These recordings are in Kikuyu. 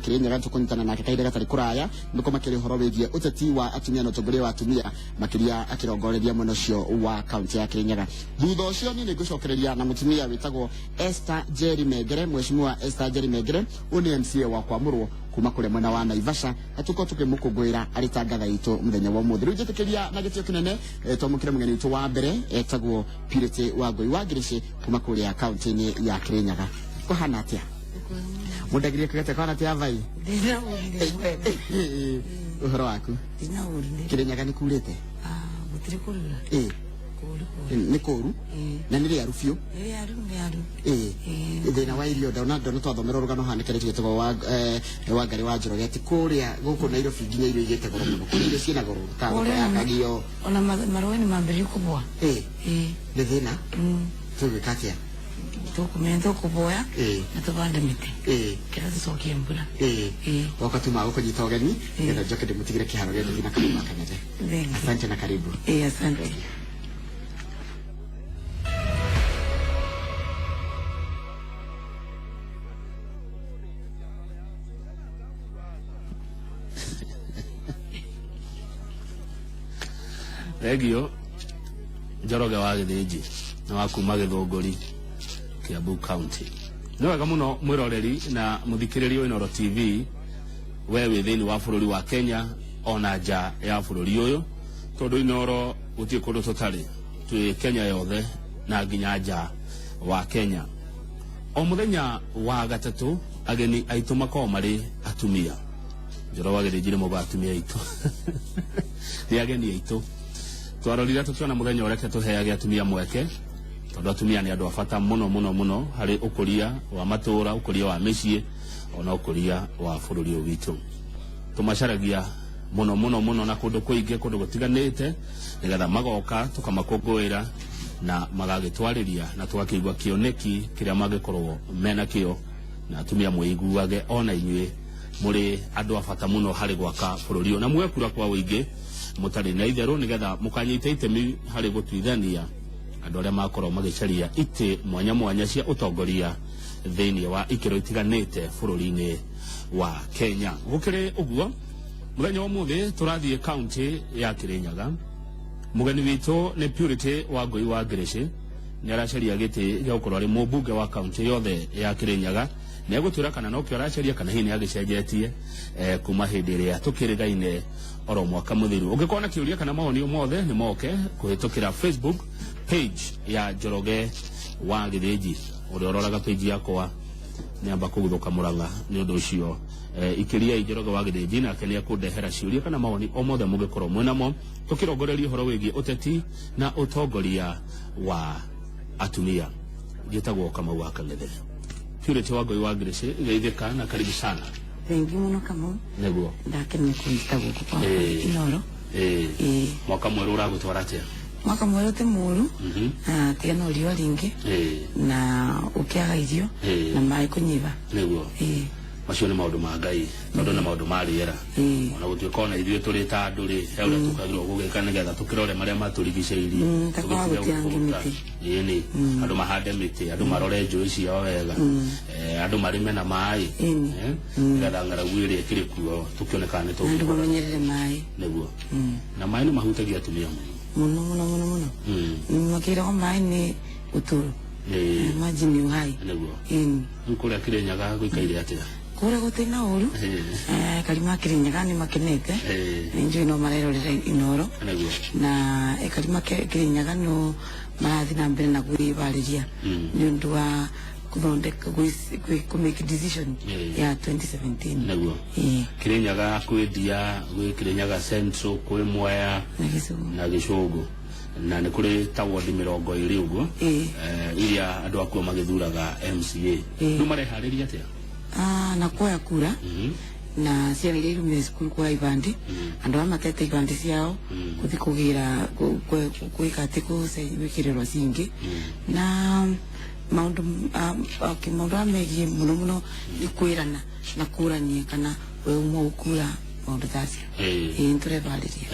Kirinyaga. Tũkũnyitana nake kahinda gatarĩ kũraya nĩko makĩria ũhoro wĩgiĩ ũteti wa atumia na ũtongoria wa atumia, makĩria akĩrongoreria mwena ũcio wa kaunti ya Kirinyaga. Thutha ũcio niĩ nĩngũcokereria na mũtumia wĩtagwo Esther Jerry Mengere, Mheshimiwa Esther Jerry Mengere. Ũyũ nĩ MCA wa kwamũrwo kuma kũrĩa mwena wa Naivasha, na tũkorwo tũkĩmũkũngũĩra arĩ ta ngatha itũ mũthenya wa ũmũthĩ. Rĩu njĩtĩkĩria na gĩtĩo kĩnene twamũkĩre mũgeni witũ wa mbere, etagwo Purity Wangũi wa Ngĩrĩcĩ kuma kũrĩa kaunti-inĩ ya Kirinyaga. Kũhana atĩa mũndagirie kĩgete kwana atĩa vai ũhoro waku? Kirinyaga nĩ kurĩte? Gũtirĩ kũrura. Ĩ. Kũru kũru. Nĩ kũru na nĩ rĩaru biũ. Rĩaru rĩaru. Ĩ, thĩna wa irio ndona twathomera rũgano hanĩke rĩtwĩtagwo wa Wangari wa Njoroge atĩ kũrĩa gũkũ Nairobi nginya irio igĩte goro mũno, kũrĩ irio ciĩna goro ta thoko ya Kagio. Ona marũĩ nĩ mambĩrĩria kũbũa. Ĩ, nĩ thĩna. Tũgwĩka atĩa? Tũkũmenya tũkũboya na tũbande mĩtĩ kĩrĩa tũcokie mbura. Ĩ, woka tuma gũkũnyita ũgeni nĩgetha njoke ndĩmũtigĩre kĩharo gĩa gũthiĩ na Kamau wa Kang'ethe. Thank you. Asante na karibu. Ĩ, asante. Thengio Njoroge wa Gĩthĩnji na wa kuma Gĩthũngũri, Kiambu County. Nĩ wega mũno mwĩroreri na mũthikĩrĩria wa Inooro TV, we wĩ thĩinĩ wa bũrũri wa Kenya ona nja ya bũrũri ũyũ, tondũ Inooro gũtirĩ kũndũ tũtarĩ, twĩ Kenya yothe na nginya nja wa Kenya. O mũthenya wa gatatũ ageni aitũ makoragwo marĩ atumia. Njoroge wa Gĩthĩnji nĩ mũba atumia aitũ, nĩ ageni aitũ. Twarorire tũkĩona mũthenya ũreke tũheage atumia mweke, tondũ atumia nĩ andũ a bata mũno mũno mũno harĩ ũkũria wa matũũra, ũkũria wa mĩciĩ ona ũkũria wa bũrũri ũyũ witũ. Tũmacaragia mũno mũno mũno na kũndũ kũingĩ, kũndũ gũtiganĩte, nĩgetha magoka tũkamakũngũĩra na magagĩtwarĩria na tũgakĩigua kĩoneki kĩrĩa mangĩkorwo mena kĩo. Na atumia mwĩiguage ona inyuĩ mũrĩ andũ a bata mũno harĩ gwaka bũrũri ũyũ, na muoe kura kwa ũingĩ mũtarĩ na itherũ, nĩgetha mũkanyita itemi harĩ gũtuithania andũ arĩa makorwo magĩcaria itĩ mwanya mwanya cia ũtongoria thĩinĩ wa ikĩro itiganĩte bũrũri-inĩ wa Kenya. Gũkĩrĩ ũguo, mũthenya wa ũmũthĩ tũrathiĩ kaunti ya Kirinyaga. Mũgeni witũ nĩ Purity Wangũi wa Ngĩrĩcĩ. Nĩ aracaria gĩtĩ gĩa gũkorwo arĩ mũmbunge wa kaunti yothe ya Kirinyaga. Nĩ egũtwĩra kana nokĩo aracaria kana hihi nĩ agĩcenjetie kuma hĩndĩ ĩrĩa tũkĩrĩgaine oro mwaka mũthiru. Ũngĩkorwo na kĩũria kana mawoni o mothe, nĩ moke kũhĩtũkĩra Facebook page ya Njoroge wa Gĩthĩnji. Ũrĩa ũroraga page yakwa nĩ amba kũguthũka mũrang'a. Nĩ ũndũ ũcio ikĩriai Njoroge wa Gĩthĩnji, nake nĩ ekũndehera ciũria kana mawoni o mothe mũngĩkorwo mwĩnamo, tũkĩrongoreria ũhoro wĩgiĩ ũteti na ũtongoria wa atumia. Njĩtagwo Kamau wa Kang'ethe. Purity Wangũi wa Ngĩrĩcĩ, geithĩka na karibu sana. Thengi mũno, Kamau. Nĩguo. Ndakena nĩ kũnyita gũkũ kwa Inooro. Mwaka mwerũ ũragũtwara atĩa? Mwaka mwerũ ti mũru. Na tiga no riũa rĩingĩ na ũkĩaga irio na maĩ kũnyiva. Nĩguo. Macio nĩ maũndũ ma Ngai, tondũ nĩ maũndũ ma rĩera. Ona gũtuĩka ona ithuĩ tũrĩ ta andũ rĩ, he ũrĩa tũkagĩrwo gũgĩka nĩgetha tũkĩrore marĩa matũrigicĩirie. Ta kwaga gũtiangia mĩtĩ. Ĩni, andũ mahande mĩtĩ, andũ marore njũĩ ciao wega, andũ marĩme na maĩ, nĩgetha ng'aragu ĩrĩa ĩkĩrĩ kuo tũkĩone kana nĩ Na andũ tũngĩhota. Mamenyerere maĩ. Nĩguo, na maĩ nĩ mahutagia atumia mũno. Mũno mũno mũno mũno. Makĩragwo maĩ nĩ ũtũro. Maji ni uhai. Nĩguo. Rĩu kũrĩa Kĩrĩnyaga gũikaire atĩa? Kũrĩa gũtirĩ na ũru. Ekari ma Kĩrĩnyaga nĩ makenete. Nĩ njũĩ no marerorera Inooro. Na ekari ma Kĩrĩnyaga no marathiĩ na mbere na gwĩbarĩria nĩ ũndũ wa gũthondeka kũ make decision ya 2017. Nĩguo. Kĩrĩnyaga kwĩ Ndia, gwĩ Kĩrĩnyaga Central, kwĩ Mwea na Gĩcũgũ. Na Gĩcũgũ, na nĩ kũrĩ ta wodi 20 ũguo iria andũ akuo magĩthuraga MCA. Rĩu mareharĩria atĩa? Ah, na kuoya kura na ciana iria irumire cukuru kuoya ibandi, andũ arĩa matete ibandi ciao gũthiĩ kũgĩra gwĩka atĩ gwĩkĩrĩrwo cingĩ na maũndũ, okay, maũndũ arĩa megiĩ mũno mũno nĩ kwĩrana na kũrania kana we uma ũkura. Maundu tacio ĩĩ nĩtũrebarĩria.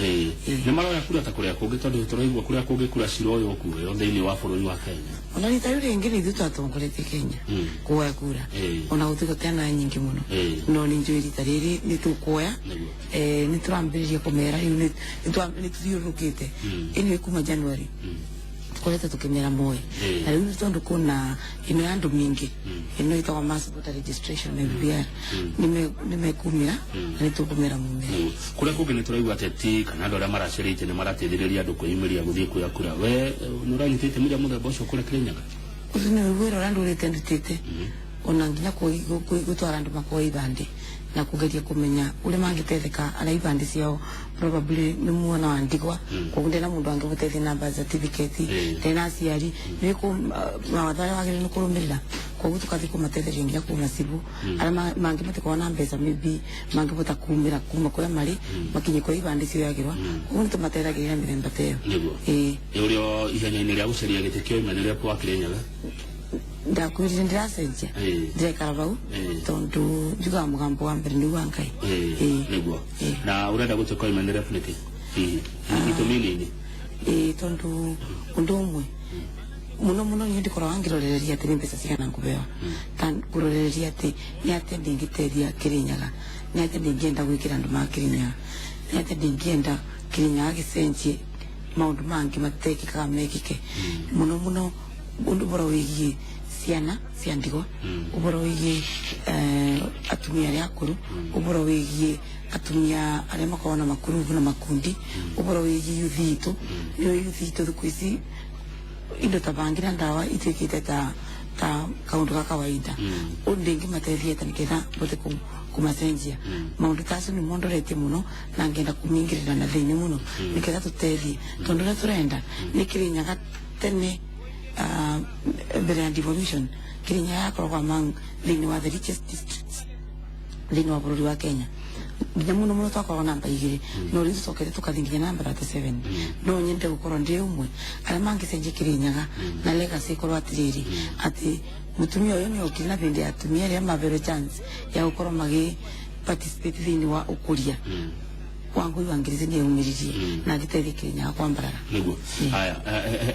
Nĩ maroya kura ta kũrĩa kũngĩ, tondũ tũraigua kũrĩa kũngĩ kura ciroywo kuoyo thĩinĩ wa bũrũri wa Kenya. Ona rita rĩu rĩngĩ nĩ ithuĩ twatongoretie Kenya kuoya kura, ona gũtuĩka tena nyingĩ mũno, no nĩ njũĩ rita rĩrĩ nĩ tũkuoya. Nĩ tũrambĩrĩria kũmera rĩu, nĩ tũthiũrũrũkĩte ĩno kuma January, tukoretwo tukimera moe. Na rĩu tondu kuna ino ya andu mingi ino itagwa mass voter registration, MVR, nimekumira na nitukumira mumera. Kuria kungi ni turaigua ateti kana andu aria maracerite ni marateithiriria andu kwiyumiria guthii kuoya kura. We ni uranyitite itemi ria muthemba ucio kuria Kirinyaga? Ucio ni wira uria ndurite ndutite, ona nginya gutwara andu makoe ibandi na kugeria kumenya uria mangitetheka aria ibandi ciao probably ni mwana wa ndigwa, koguo ndena mundu angimuteithia na birth certificate, ndena aciari ni ku mawatho aria wagiriire ni kurumirira, koguo tukathi kumatetheria nginya kuu macibu aria mangi matikorwo na mbeca, maybe mangibota kumira kuma kuria mari makinye kuria ibandi cioyagirwa, koguo ni tumateithagĩrĩria mithemba ta iyo. Niguo urio ihenya-inĩ rĩa gũcaria gĩtĩ kĩa ũmene rĩa kwa Kirinyaga? Ndakwirire ndiracenjia, ndirekara vau tondu njugaga mugambo wa mbere nĩguo wa Ngai. Niguo. Na urenda gutuika women rep niki hihi, itumi nini? Tondu undu umwe muno muno niĩ ndikoragwa ngirorereria ati ni mbeca cigana ngubewa, ta ngurorereria ati ni atia ndingiteithia Kirinyaga, ni atia ndingienda gwikira andu ma Kirinyaga, ni atia ndingienda Kirinyaga gicenjie maundu mangi matekikaga mekike, muno muno undu bora wigie ciana cia ndigwa, uboro wigie atumia aria akuru, uboro wigie atumia aria makoragwo na makurubu na makundi, uboro wigie yuthi itu. Nio yuthi itu thiku ici indo ta bangi na ndawa ituikite ta kaundu ga kawaida, undu ingimateithia ta niketha mbote kumacenjia maundu ta acio. Nimo ndoretie muno na ngenda kumingirira na thiini muno niketha tutethie, tondu uria turenda ni Kirinyaga tene mbere ya devolution, Kirinyaga yakoragwo among thiini wa the richest districts thiini wa bururi wa Kenya, nginya muno muno twakoragwo namba 2, no riu tucokete tukathi nginya namba 37. No nyende gukorwo ndi umwe aria mangicenjia Kirinyaga na legacy ikorwo atiriri ati mutumia uyu ni okire na bindi ya atumia aria maverwe chance ya gukorwo magi participate thiini wa ukuria wa Ngũi wa Ngirici, ni yumiririe na agiteithia Kirinyaga kwambarara. Niguo. Haya,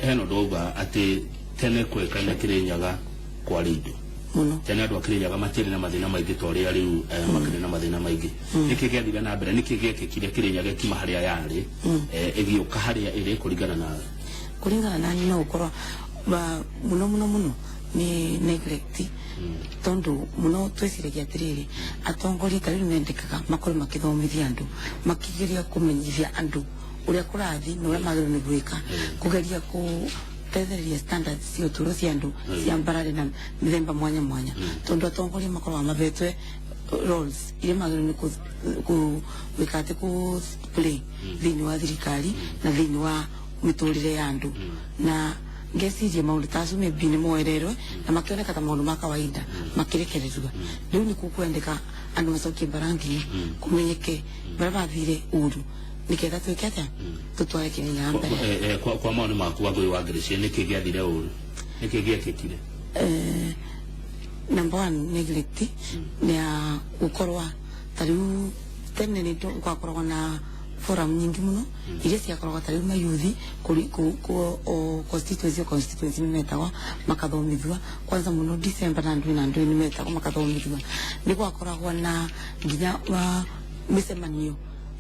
hena ũndũ wauga atĩ tene kwekaine Kirinyaga kwarĩ indo muno. Tene andũ a Kirinyaga matiarĩ na mathĩna maingĩ ta ũrĩa rĩu makĩrĩ na mathĩna maingĩ. Nĩkĩ gĩathire na mbere, nĩkĩ gĩekĩkire Kirinyaga ĩkiuma harĩa yarĩ ĩgĩũka harĩa ĩrĩ kũringana nawe? Kuringana na no ukorwo muno muno muno ni neglect, tondu muno twiciragia atiriri atongoria ta riu mendekaga makorwo makithomithia andu, makigeria kumenyithia andu uria kurathi na uria magiriirwo ni gwika, kugeria kutethereria standards cia uturo cia andu cia mbarare na mithemba mwanya mwanya, tondu atongoria makoragwo mavetwe roles iria magiriirwo ni gwika ati ku play thiini wa thirikari na thiini wa miturire ya andu. Na ngeciria maundu ta acio maybe ni moererwe na makioneka ta maundu ma kawaida makirekererua. Riu ni kukwendeka andu macokie mbarangi kumenyeke baria bathire uru niketha twike atia tutware Kirinyaga mbere. Kwa maoni maku, Wangũi wa Ngirici, nĩkĩ gĩathire ũru, nĩkĩ gĩekĩkire? Number one, neglect ni ya gukorwa ta riu tene ni gwakoragwo na forum nyingi muno iria ciakoragwo ta riu mayuthi o constituency o constituency ni metagwa makathomithua kwanza muno December, na ndui na ndui ni metagwa makathomithua. Ni gwakoragwo na nginya wa micemanio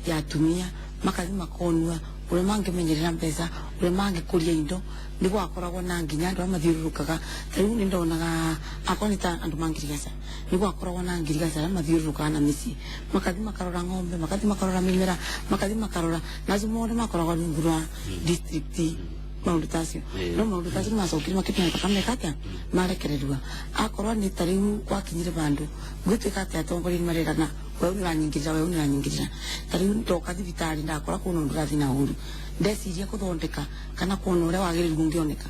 ya atumia, makathi makonua uria mangimenyerera mbeca, uria mangikuria indo. Ni gwakoragwo na nginya andu aria mathiururukaga, ta riu ni ndonaga akorwo ni ta andu ma ngirigaca, ni gwakoragwo na ngirigaca aria mathiururukaga na micii, makathi makarora ng'ombe, makathi makarora mimera, makathi makarora na acio mothe makoragwo rungu rwa district maundu ta acio. No maundu ta acio nimacokire makĩmenyeka kameka atia marekererua, akorwo ni ta riu gwakinyire bandu gwituika ati atongoria ni marerana, wewe nĩũranyingĩrĩra, wewe nĩũranyingĩrĩra. Ta rĩu ndoka thibitarĩ ndakora kwĩna ũndũ ũrathiĩ na ũru, ndeciria kũthondeka kana kuona ũrĩa wagĩrĩru ũngĩoneka,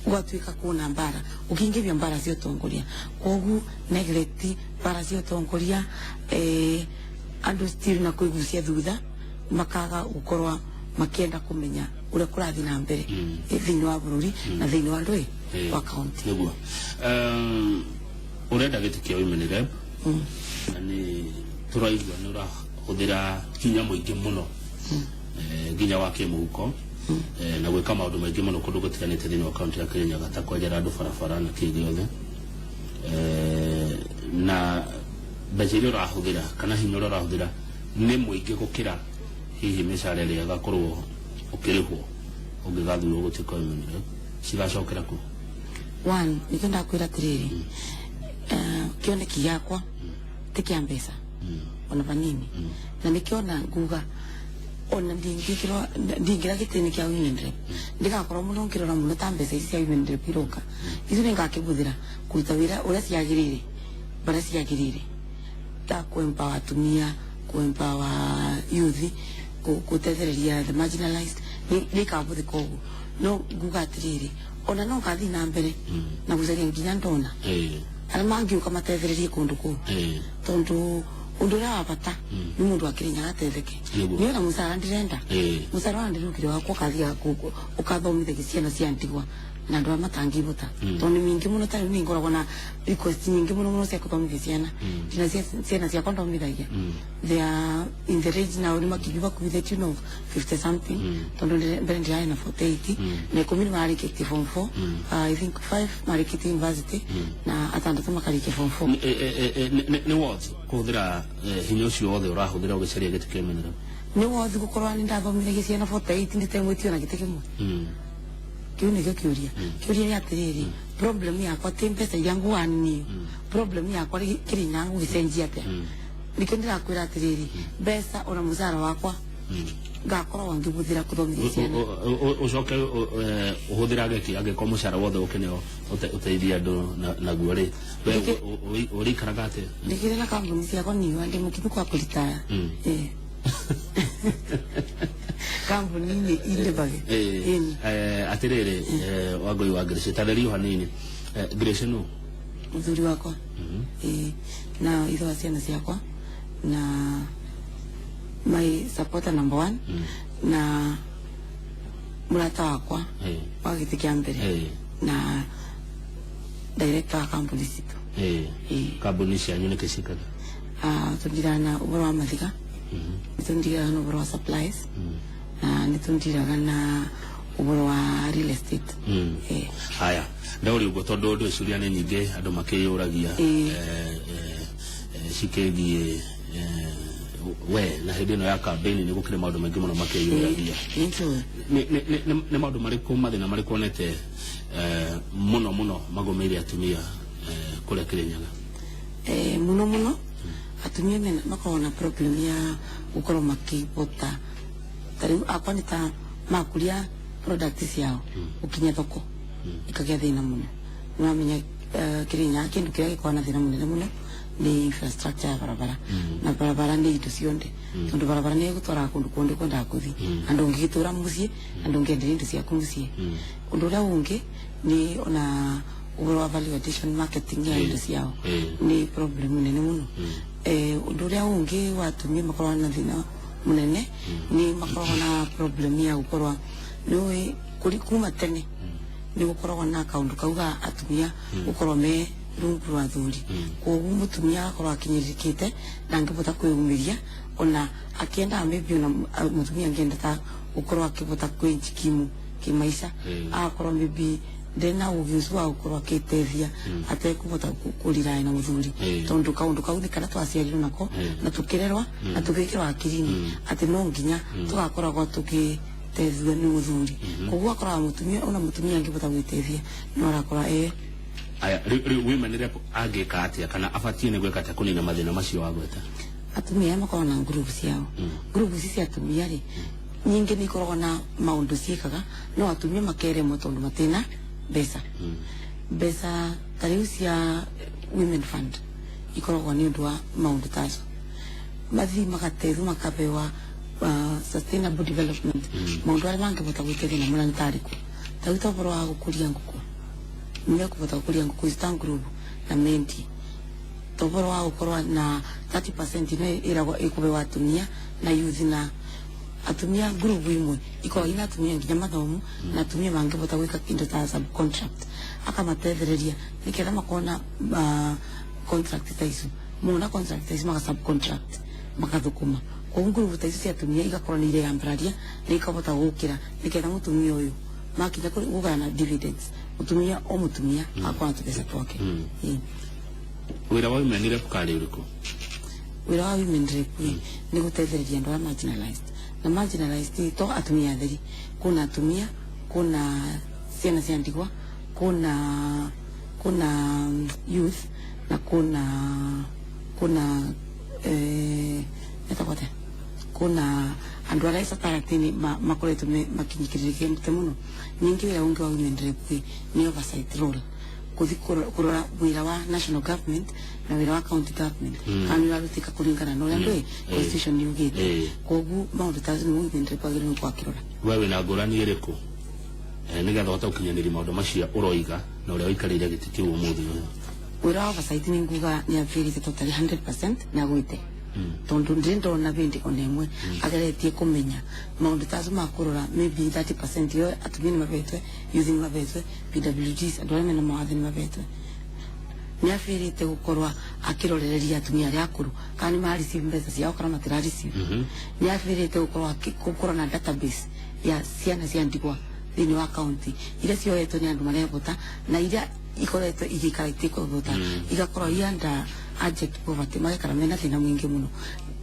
gwatuĩka kuona mbara ũkĩingĩria mbara cia ũtongoria, koguo neglect mbara cia ũtongoria, andũ still na kwĩgucia thutha makaga gũkorwa makienda kumenya uria kurathi na mbere thiini wa bururi na thiini wa ndui wa county. Niguo urenda gĩtĩ kĩa women rep, na nĩ tũraigua nĩ Ũrahũthĩra hinya mũingĩ mũno, nginya wa kĩmũhuko, na gwĩka maũndũ maingĩ mũno kũndũ gũtiganĩte thĩinĩ wa kaunti ya Kirinyaga, ta kwenjera andũ barabara na kĩ gĩothe, na mbeca iria ũrahũthĩra kana hinya ũrĩa ũrahũthĩra nĩ mũingĩ gũkĩra hihi mĩcara ĩrĩa ĩgakorwo ũkĩrĩhwo ũngĩgathurwo gũtuĩka women rep. Cigacokera kũ? One, nikio ndakwira atiriri, kioneki giakwa ti kia mbeca ona vanini, na nikiona nguga ona ndingikirwa ndingira gitini kia women rep, ndigakorwo muno ngirora muno ta mbeca ici cia women rep iroka icio ningakĩbũthĩra kũruta wĩra ũrĩa ciagĩrĩire, barĩa ciagĩrĩire, ta kuempower atumia, kuempower youth, gutethereria the marginalized. Nĩikabũthĩka ũguo. No nguga atĩrĩrĩ, ona no ngathiĩ na mbere na gũcaria nginya ndona arĩa mangĩũka matethererie kũndũ kũu, tondũ ũndũ ũrĩa wa bata nĩ mũndũ wa Kĩrĩnyaga ateithĩke. Nĩ ona mũcara ndĩrenda, mũcara wa ndĩrukire wakwa ũkathiaga ũkathomithagia ciana cia ndigwa na andũ arĩa matangĩbota, tondũ nĩ mĩingĩ mũno. Ta rĩu nĩ ngoragwo na request nyingĩ mũno mũno cia kũthomithia ciana. Ndina ciana ciakwa ndomithagia, they are in the range now, nĩ makinyu bakuhi the tune of 50 something, tondũ mbere ndĩrarĩ na 48, na 10 nĩ marĩkĩtie form 4, I think 5 marĩkĩtie university, na atandatũ makarĩkia form 4. Nĩ worth kũhũthĩra hinya ũcio wothe ũrahũthĩra ũgĩcaria gĩtĩ kĩa women rep? Nĩ wothi gũkorwo nĩ ndathomithagia ciana 48 nditemwĩtio na gĩtĩ kĩmwe? Kĩu nĩkĩo kĩũria. Kĩũria nĩ atĩrĩrĩ, problem yakwa ti mbeca iria nguanio, problem yakwa rĩ Kĩrĩnyaga ngũgĩcenjia atĩa. Nĩkĩo ndĩrakwĩra atĩrĩrĩ, mbeca ona mũcara wakwa ngakoragwo ngĩbũthĩra kũthomithia ciana. Ũcoke ũhũthĩrage kĩ angĩkorwo mũcara wothe ũkĩneo ũteithie andũ naguo rĩ, we ũrĩikaraga atĩa? Ndĩkĩrĩ na kambuni ciakwa niwa ndĩ mũkinyu kwa kũritaya. Kambuni-inĩ indĩbage. Ĩni. Atĩrĩrĩ, Wangũi wa Grace, tarĩrio hanini, Grace nũ? Mũthuri wakwa, na ithe wa ciana ciakwa, na my supporter number one, na mũrata wakwa wa gĩtĩ kĩa mbere, na director wa kambuni citũ. Kambuni cianyu nĩkĩ ciĩkaga? Ah, tũndiraga na ũhoro wa mathiga, nĩ tũndiraga na ũhoro wa supplies, na nĩ tũndiraga na ũhoro wa real estate. Haya, ndaũri ũguo tondũ ndwĩcuria nĩ nyingĩ andũ makĩyũragia cikĩgiĩ we, na hĩndĩ ĩno ya campaign nĩ gũkĩrĩ maũndũ maingĩ mũno makĩyũragia. Nĩ njũĩ. Nĩ maũndũ marĩkũ, mathĩna marĩkũ onete mũno mũno magũmĩire atumia kũrĩa Kĩrĩnyaga? Muno muno atumia mena makoragwo na problem ya gukorwo makĩbota, ta rĩu akwa nĩ ta makuria product ciao gũkinya thoko ikagĩa thĩna mũno. Nĩwamenya, Kĩrĩnyaga kĩndũ kĩrĩa gĩkoragwo na thĩna mũnene mũno nĩ infrastructure ya barabara, na barabara nĩ indo cionde, tondũ barabara nĩ ĩgũtwaraga kũndũ kuonde kwendaga kũthiĩ, na ndũngĩgĩtũra mũciĩ na ndũngĩenderia indo ciaku mũciĩ. Ũndũ ũrĩa ũngĩ nĩ ona ũhoro wa value addition, marketing ya indo ciao nĩ problem nene mũno. Ũndũ ũrĩa ũngĩ wa atumia makoragwo na thĩna mũnene nĩ makoragwo na problem ya gũkorwo nĩũĩ kũri kuma tene nĩ gũkoragwo na kaũndũ kau ga atumia gũkorwo me rungu rwa athuri, koguo mũtumia agakorwo akinyĩrĩrĩkĩte na angĩbota kwĩyumĩria, ona akĩendaga maybe ona mũtumia angĩenda ta gũkorwo akĩbota kwĩjikimu kĩmaica, agakorwo maybe ndena ũgĩ ũcio wa gũkorwo akĩteithia atekũbota kũriraĩ na mũthuri, tondũ kaũndũ kau nĩ karĩa twaciarirwo nako na tũkĩrerwa na tũgĩkĩrwo hakiri-inĩ atĩ no nginya tũgakoragwo tũgĩteithio nĩ mũthuri. Koguo akoraga mũtumia, ona mũtumia angĩbota gwĩteithia, no arakora Aya, rĩu women rep angĩka atĩa kana abatiĩ nĩ gwĩka atĩa kũnina mathĩna macio wagweta? Atumia aya makoragwo na group ciao. Group ici cia atumia rĩ, nyingĩ nĩ ikoragwo na maũndũ ciĩkaga, no atumia makeremwo tondũ matina mbeca. Mbeca ta rĩu cia women fund ikoragwo nĩ ũndũ wa maũndũ tacio, mathi magateithio makabewa sustainable development, maũndũ arĩa mangĩbota gwĩteithia namo. Na nĩ tarĩkũ? Ta rĩu ta ũhoro wa gũkũria ngũkũ, nĩmekũbota gũkũria ngũkũ ici ta group na mendi, ta ũhoro wa gũkorwo na 30% ĩno ĩragwo ĩkũbewa atumia na youth, na atumia group imwe ikoragwo ina atumia nginya mathomo, na atumia mangĩbota gwĩka indo ta subcontract, akamatethereria nĩgetha makona contract ta icio, mona contract ta icio maka subcontract makathũkũma. Koguo ngurubu ta icio cia atumia igakorwo nĩ ireyambararia na ikahota gũkĩra nĩgetha mũtumia ũyũ makinya kũgayana dividends, mũtumia o mũtumia akorwo na tũbeca twake. Wĩra wa women rep karĩ ũrĩkũ? Wĩra wa women rep nĩ gũteithĩrĩria andũ arĩa marginalized, na marginalized to atumia atheri, kuna atumia, kuna ciana cia ndigwa, kuna youth na kuna etagwo atĩa, kuna andũ arĩa society-inĩ makoretwo makinyikĩrĩrĩkĩte mũno. Ningĩ wĩra ũngĩ wa women rep nĩ oversight role, kuthi kurora wĩra wa national government na wĩra wa county government kana nĩ ũrarutĩka kũringana na ũrĩa ndũĩ constitution yugĩte. Koguo maũndũ ta acio nĩ women rep agĩrĩirwo nĩ kwakĩrora. We wĩna ngũrani ĩrĩkũ nĩgetha ũhote gũkinyanĩria maũndũ macio ũroiga na ũrĩa ũikarĩire gĩtĩ kĩu ũmũthĩ ũyũ? Wĩra wa oversight nĩ nguga nĩ abĩrĩte totally 100% na gwĩte, tondu ndiri ndona bindi ona imwe ageretie kumenya maundu ta acio makurora maybe 30% yo atumia ni mabetwe, youth ni mabetwe, PWDs andu aria mena mawathe ni mabetwe. Ni abirite gukorwa akirorereria atumia aria akuru kana ni mareceive mbeca ciao kana matirareceive. Ni abirite gukorwa na database ya ciana cia ndigwa thiini wa county iria cioetwo ni andu marebota na iria ikoretwo igikara itikũbota igakorwo i under abject poverty, magekara mena thina mwingi muno.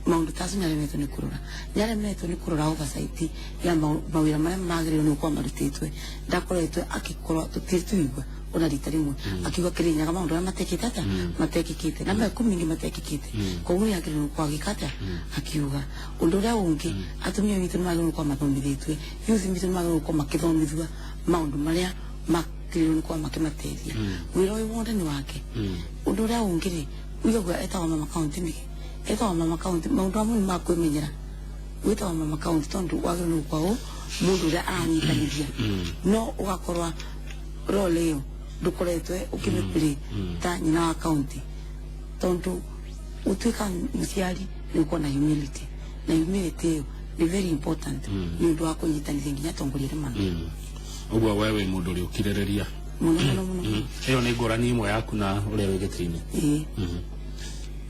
Maundu ta acio nĩaremetwo nĩ kũrora, nĩaremetwo nĩ kũrora oversight ya mawĩra marĩa magĩrĩirwo nĩ gũkorwo marutĩtwe. Ndakoretwo akikorwo tũtirĩ tuigua ona rita rĩmwe akiuga Kĩrĩnyaga maũndũ arĩa matekĩte atĩa, matekĩkĩte na mekũ mingĩ matekĩkĩte. Koguo nĩagĩrĩirwo nĩ gũkorwo agĩka atĩa, akiuga. Ũndũ ũrĩa ũngĩ, atumia witũ nĩmagĩrĩirwo gũkorwo mathomithĩtue, youth witũ nĩmagĩrĩirwo gũkorwo makĩthomithua maũndũ marĩa makĩrĩirwo nĩ gũkorwo makĩmateithia. Wĩra ũyũ wothe nĩ wake. Ũndũ ũrĩa ũngĩ rĩ, uigagua etagwo mama county nĩkĩ? Etagwo mama county maũndũ amwe nĩ ma kwĩmenyera. Wĩtagwo mama county tondũ wagĩrĩirwo nĩ gũkorwo mũndũ ũrĩa aranyitanithia, no ũgakorwa role ĩyo ndũkoretwe ũkĩmĩplay ta nyina wa county, tondũ ũtuĩka mũciari nĩ ũkorwo na humility, na humility ĩyo nĩ very important nĩ ũndũ wa kũnyitanithia nginya atongoria arĩa mangĩ. Ũguo we wĩ mũndũ ũrĩa ũkirĩrĩria mũno mũno mũno. Ĩyo nĩ ngũrani ĩmwe yaku na ũrĩa wĩ gĩtĩ-inĩ. Ĩĩ.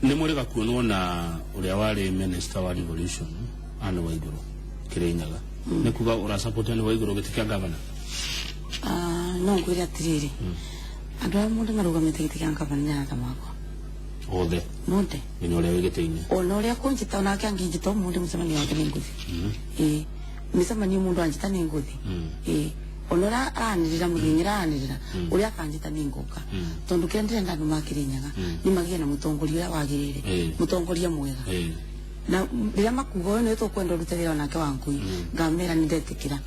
Nĩ mũrĩga kuonwo na ũrĩa warĩ minister wa devolution Anne Waigũrũ Kĩrĩnyaga, nĩ kuga ũrasupport Anne Waigũrũ gĩtĩ kĩa governor? No ngwĩre atĩrĩrĩ, andũ arĩa mũndũ marũgamĩte gĩtĩ kĩa ngavana nĩ arata makwa othe, monde, nginya ũrĩa wĩ gĩtĩ-inĩ. Ona ũrĩa kũnjĩta onake angĩnjĩta ũmũndĩ mũcemanio wake nĩ ngũthi. Ĩĩ, mĩcemanio mũndũ anjĩta nĩ ngũthi. Ĩĩ, ona ũrĩa aranĩrĩra mũthenya aranĩrĩra ũrĩa akanjĩta nĩ ngũka, tondũ kĩrĩa ndĩrenda andũ ma Kĩrĩnyaga nĩ magĩe na mũtongoria ũrĩa wagĩrĩire, mũtongoria mwega. Na rĩrĩa makuga ũyũ nĩwe tũkwenda ũrute wĩra onake wa ngui, ngamera nĩ ndetĩkĩra,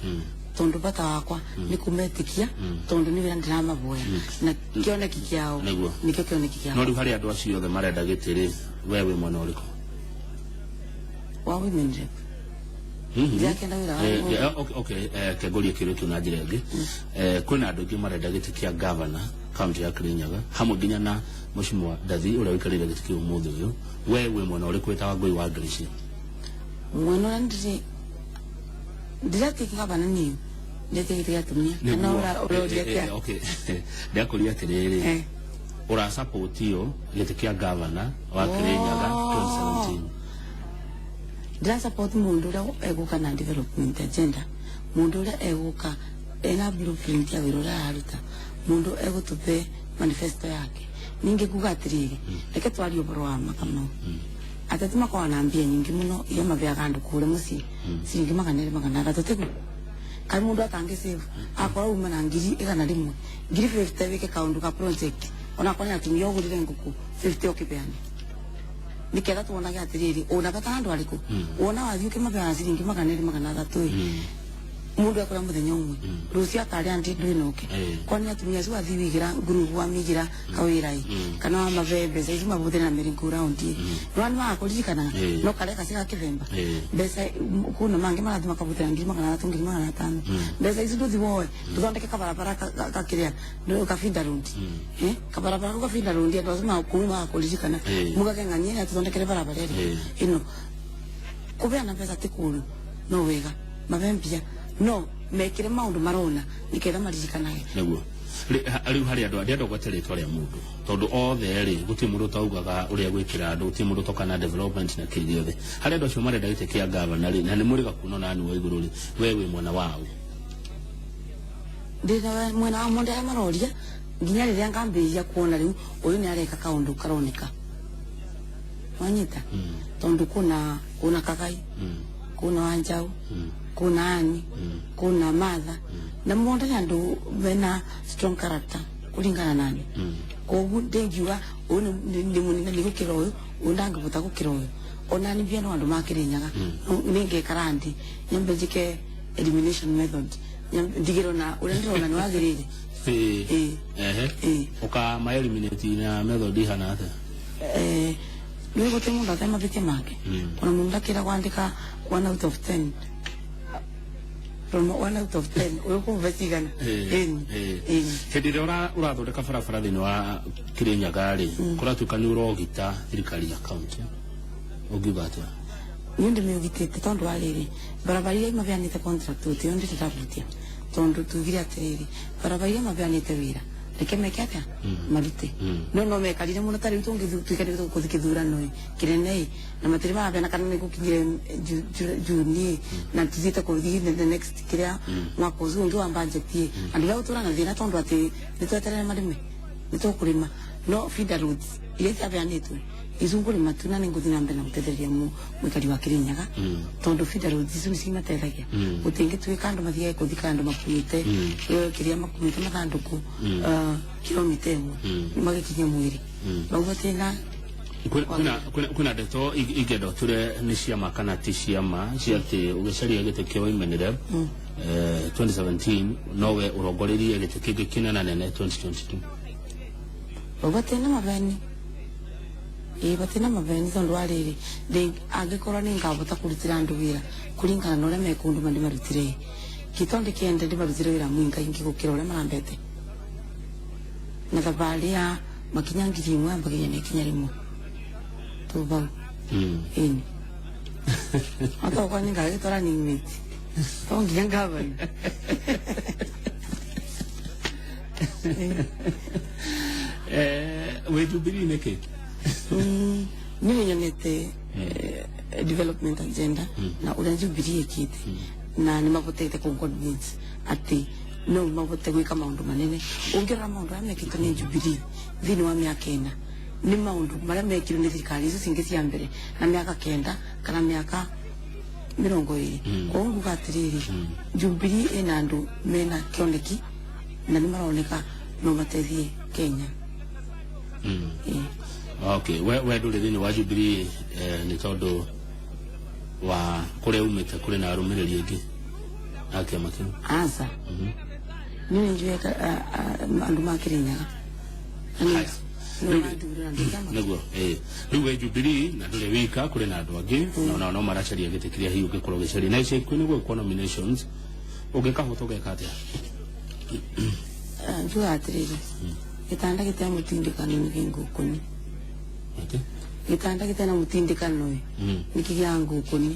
tondũ bata wakwa nĩ kũmetĩkia, tondũ nĩ wĩra ndĩramaboya na kĩoneki kĩao nĩkĩo kĩoneki kĩao. No rĩu harĩ andũ acio othe marenda gĩtĩ rĩ, we wĩ mwena ũrĩkũ? Wa women rep. Ndirakĩenda wĩra wa Okay, kengũrie kĩũria kĩu na njĩra ĩngĩ. Kwĩna andũ aingĩ marenda gĩtĩ kĩa governor kaunti ya Kĩrĩnyaga, hamwe nginya na Mheshimiwa Ndathi ũrĩa ũikarĩire gĩtĩ kĩu ũmũthĩ ũyũ. We wĩ mwena ũrĩkũ wĩta Wangũi wa Grace? Mwena ũrĩa ndĩrĩ ndĩratĩka gavana niĩ ndĩratĩkĩte gĩa atumia kana ũroria atĩa? Okay, ndakũria atĩrĩrĩ, ũrasapotio gĩtĩ kĩa governor wa Kĩrĩnyaga 2017? Ndĩrasupport mũndũ ũrĩa egũka na development agenda, mũndũ ũrĩa egũka ena blueprint ya wĩra ũrĩa araruta, mũndũ egũtũbe manifesto yake. Ningĩ nguga atĩrĩrĩ, reke twarie ũhoro wa ma Kamau. Ateti makoragwo na mbia nyingĩ mũno iria mabeaga andũ kũrĩa mũciĩ, ciringi 200 300, tiguo? Kaĩ mũndũ atangĩ save akorwo uma na 100,000, 50,000 wĩke kaũndũ ka project, onakorwo nĩ atumia ũgũrire ngũkũ 50 ũkĩbeane, nĩketha tuonage atĩrĩrĩ ũna bata na andũ arĩkũ. Wona wathiĩ ũkĩmabeaga ciringi 200 300 ĩ, mũndũ ekũrĩa mũthenya ũmwe, rũciũ akarĩa ndĩ ndwĩnoke. Kwani atumia acio wathiĩ wĩigĩra ngurubu wamĩigĩra kawĩra ĩ, kana wamabe mbeca icio mabũthĩre na merry go round ĩ, nĩwona nĩmagakũririkanaga no karĩa kaci ga kĩthemba mbeca kuna mangĩ marathiĩ makabũthĩra 300,000 500,000. Mbeca icio ndũthi woe tũthondeke kabarabara kakĩrĩa kabinda road, kabarabara kau kabinda road, andũ acio makũu magakũririkana mugage ng'ania tũthondekere barabara ĩrĩa ĩno. Kũbeana mbeca ti kũũru, no wega mabe mbia no mekire maũndũ marona nĩketha maririkanage. Nĩguo. Riu hari andu ndienda gwete ritwa ria mundu tondu othe ri guti mundu taugaga uria gwikira andu guti mundu tokana development na kiri othe hari andu acio marenda gite kia governor ri na ni muriga kuno na ni wa iguru ri we wi mwena wao ndina mwena wa mundu aria maroria nginya riria ngambiria kuona riu uyu ni areka kaundu karoneka wanyita tondu kuna Kagai, kuna Wanjau, kuna Ani, kuna Martha na monde ni andu mena strong character kulingana nani. Koguo ndingiuga uyu ni munene ni gukira uyu, uyu ndangivota gukira uyu. Ona ni mbia no andu makirinyaga ningekara ndi nyambe njike elimination method ndigirwo na uria ndirona ni wagirire. Ehe uka ma eliminate na method ihana atia? Nä gå tä må ndå atarä mabä make ona må ndå akä ra kwandä 1 out of 10 from 1 out of 10 å yå kå mbe cigana. Hä ndä ä rä a å rathondeka barabara thä inä wa Kirinyaga rä kå ratuä ka nä å rogita thirikari ya kaunti å ngiuga atä a? Niä ndä mä å gitä te tondå wa rä rä barabara iria imabeanä te contract å tä yo ndä ndärabutia tondå tugire atä rä rä barabara iria mabeanä te wä ra reke meke atia marute no mekarire muno tari tungituika ni guthi kithurano kinene na matiri marabeana kana ni gukinyire Juni na tuthiite kuthi the next kiria mwaka ucio ungi wa budget andu ba gutura na thina tondu ati ni tweterere marime ni tukurima no feeder roads iria itabeanitwe icungurima tu na ni nguthi na mbere na gutethereria mwikari wa Kirinyaga tondu feeder roads icio nicio imateithagia gutingituika andu mathiage kuthika andu makuite kiria makuite mathanduku kilomita imwe magikinya mwiri bau batina. Kwina ndeto ingĩenda ũture nĩ ciama kana ti ciama cia atĩ ũgĩcaria gĩtĩ kĩa women rep 2017 nowe ũrongoreirie gĩtĩ kĩngĩ kĩnenanene 2022. Bau batina mabeni batina mabeni tondu wa riri angikorwo ni ngavota kurutira andu wira kuringana na uria mekunduma ndimarutire kitondi kiende ndimarutire wira mwingaingi gukira uria marambete na thabari ya makinya 1000 ambaginya na ikinya rimwe tubau ini atokwa ni ngagitwara ni miti to nginya ngavana. Wĩ Jubilee nĩkĩ? Niĩ nyonete development agenda na uria Jubilee ĩkĩte na nĩ mavotete kũ convince atĩ no mavote gwĩka maũndũ manene. Ũngĩrora maũndũ arĩa mekĩtwo nĩ Jubilee thĩinĩ wa mĩaka 4 nĩ maũndũ marĩa mekirwo nĩ thirikari icio cingĩ cia mbere na mĩaka 9 kana mĩaka 20. Koguo nguga atĩrĩrĩ, Jubilee ĩna andũ mena kĩoneki na nĩ maroneka no mateithie Kenya. Okay, we ndũrĩ thĩinĩ wa Jubilee nĩ tondũ wa kũrĩa umĩte kũrĩ na arũmĩrĩri aingĩ a kĩama kĩu? Aca. Niĩ nĩnjũĩ andũ ma Kirinyaga. Nĩguo rĩu we Jubilee na ndũrĩ wika kũrĩ na andũ angĩ na onao no maracaria gĩtĩ kĩrĩa hihi ũngĩkorwo ũgĩcaria na ica ikuhĩ nĩguo gwĩkwo nominations ũngĩkahota ũgeka atĩa? Njugaga atĩrĩrĩ, gĩtanda gĩtarĩ mũtindĩkano nĩ kĩ ngũkũni. Gĩtanda gĩtarĩ na mũtindĩkano nĩ kĩgĩaga ngũkũni.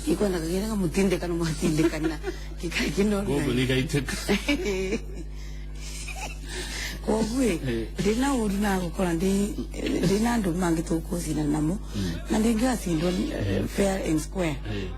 Ikwenda kagĩra kamũtindĩkano mwatindĩkana gĩkarĩ kĩnoru. Ngũkũni igaitĩka. Koguo ndĩna ũru na gũkora ndĩna andũ mangĩ tũkũcindana namo na ndĩngĩgacindwo fair and square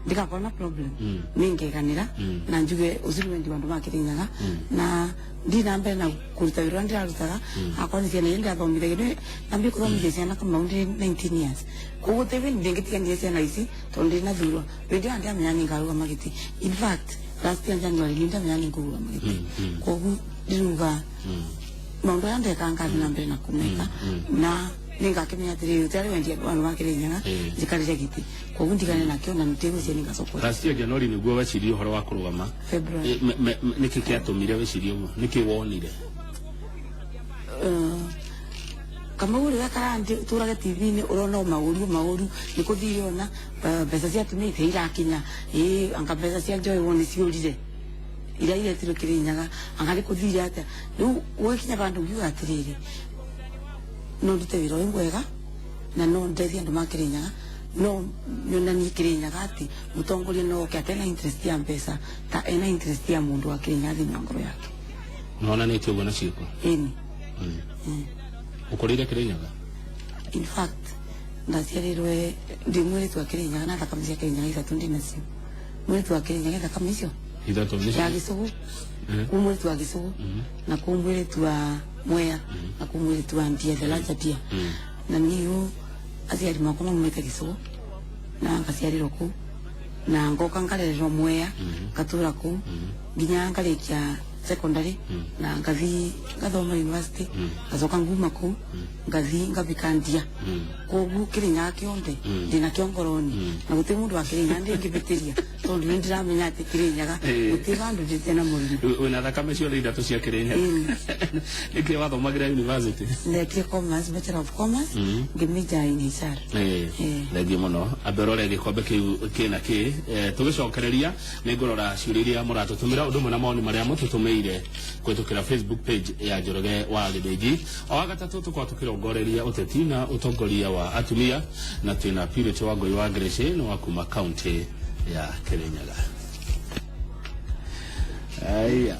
ndĩgakorwo na problem nĩngeganĩra na njuge ũcio nĩ wendi wa andũ ma Kirinyaga na ndina mbere na kũruta wĩra ũrĩa ndĩrarutaga akorwo nĩ ciana iria ndĩrathomithagia nambie kũthomithia ciana Kamau ndĩ 19 years koguo tĩ wĩndĩ ndĩngĩtigania ciana ici tondũ ndĩna thurwa rĩndĩ ĩyo ndĩramenya nĩ ngarũgama gĩtĩ. In fact last year January nĩ ndamenya nĩ ngũrũgama gĩtĩ koguo ndiruga maũndũ aya ndeka ngathi na mbere na kũmeka na nĩngakĩmenya atĩrĩrĩ ũtarĩ wendi andũ ma Kirinyaga njikarĩre gĩtĩ koguo ndigane nakĩo na nĩndĩgwĩciria nĩngacokwo. Last year January nĩguo wecirie ũhoro wa kũrũgama. February. Nĩkĩ kĩatũmire wecirie ũguo? Nĩkĩ wonire? Kamau rĩrĩa karandi tũrage TV-inĩ ũrona o maũru maũru nĩ kũthire ona mbeca cia atumia itirĩ irakinya anga mbeca cia Joy wone ciũrire iria iretirwo Kirinyaga anga nĩ kũthire atĩa rĩu gũgĩkinya bandũ ngiuga atĩrĩrĩ no ndute wĩra ũyũ mwega na no ndeithie andũ ma Kirinyaga no nyonanie Kirinyaga atĩ mũtongoria no oke atena interest ya mbeca ta ena interest ya mũndũ wa Kirinyaga thĩinĩ wa ngoro yake. Nonanĩtie ũguo na ciĩko? Ĩni. Ũkũrĩire Kĩrĩnyaga? In fact, ndaciarirwe ndi mwĩrĩtu wa Kĩrĩnyaga, na thakame cia Kĩrĩnyaga ithatũ ndĩ nacio. Mwĩrĩtu wa Kĩrĩnyaga, thakame icio ithatũ nĩcio? Ya Gĩcũgũ, kuu mwĩrĩtu wa Gĩcũgũ, na kuu mwĩrĩtu wa Mwea, na kuu mwĩrĩtu wa Ndia, the larger Ndia. Na niũ aciari makwa maumĩte Gĩcũgũ, na ngaciarirwo kuu, na ngoka ngarererwo Mwea, ngatũra kuu nginya ngarĩkia secondary, na ngathi ngathoma university, ngacoka nguma kuu, ngathi ngabika Ndia. Koguo Kĩrĩnyaga kĩonthe ndĩna kĩo ngoroni, na gũtirĩ mũndũ wa Kĩrĩnyaga ndĩngĩbĩtĩria, tondũ nĩ ndĩramenya atĩ Kĩrĩnyaga gũtirĩ vandũ ndĩte na mũrimũ. Wĩna thakame ciothe ithatũ cia Kĩrĩnyaga. Nĩkĩ wathomagĩra university? Ndekire commerce, Bachelor of Commerce, ngĩmĩnja in HR. Thengiũ mũno. Ambe ũrore gĩkombe kĩu kĩna kĩ. Tũgĩcokereria nĩ ngũrora ciũria iria mũratũtũmĩra, ũndũ ũmwe na mawoni marĩa mũtũtũmĩire kũhĩtũkĩra Facebook page ya Njoroge wa Gĩthĩnji. O wa gatatũ tũkorwo tũkĩrongoreria ũteti na ũtongoria wa atumia, na twĩna Purity Wangũi wa Ngĩrĩcĩ, nĩ wa kuma kaunti ya Kĩrĩnyaga. Aya.